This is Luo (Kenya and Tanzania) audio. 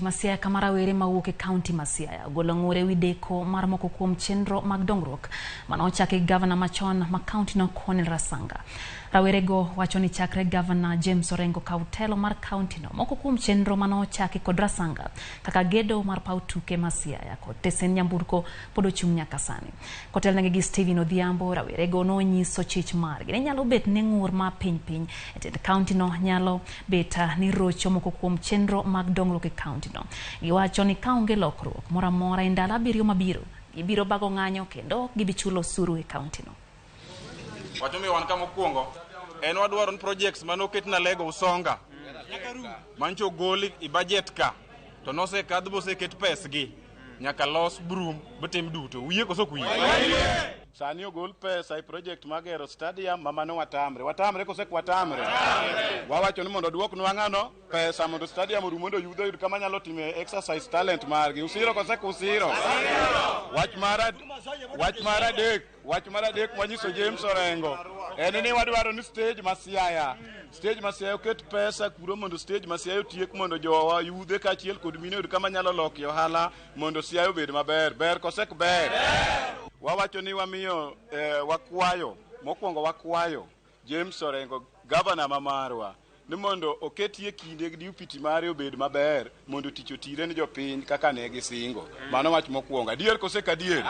Ma Siaya kama rawere mawuok e kaunti ma Siaya ogolo ng'ur ewi deko mar moko kuom chenro mag dongruok mane ochaki gi gavana machon ma kauntino Cornel Rasanga. Rawerego wacho ni chakre gavana James Orengo kaw telo mar kauntino, moko kuom chenro mane ochaki kod Rasanga kaka gedo mar paw tuke ma Siaya kod tesen nyamburko pod ochung' nyaka sani. Kotelnegi gi Stephen Odhiambo, rawerego nonyiso chich margi ni nyalo bet ni ng'ur ma piny piny e tend kauntino nyalo bet ni rocho moko kuom chenro mag dongruok e kauntino. Giwacho ni kaonge lokruok moro amora e ndalo abiriyo mabiro, gibiro bago ng'anyo kendo ok gibi chulo osuru e kauntino. Wach momiyo wan ka mokwongo en wadwaro ni projects mane oket Nalego Usonga mancho ogol i budget ka to nosekadh boseket pesgi nyaka los brum botim duto. Uyie koso ok uyie? Sani ogol pesa e project mar gero stadium ma mano watamre. Watamre kose ok watamre? Wawacho ni mondo oduoknwa ng'ano pesa mondo stadium orum mondo yudhe oyud kama nyalo time exercise talent margi. Usiro kose ok usiro? Wach mar wach mar adek wach mar adek mwanyiso James Orengo en ni wadwaro ni stage ma Siaya stage ma Siaya oket pesa kuro mondo stage ma Siaya otiek mondo jowa yudhe kaachiel kod mine oyud kama nyalo lokie ohala mondo Siaya obed maber. Ber kose ok ber? Wawacho ni wamiyo wakwayo mokwongo wakwayo James Orengo gavana ma marwa ni mondo oketie kinde gi deputy mare obed maber mondo tich otire ni jopiny kaka ne gisingo. Mano wach mokwongo. Adier kose ok adier?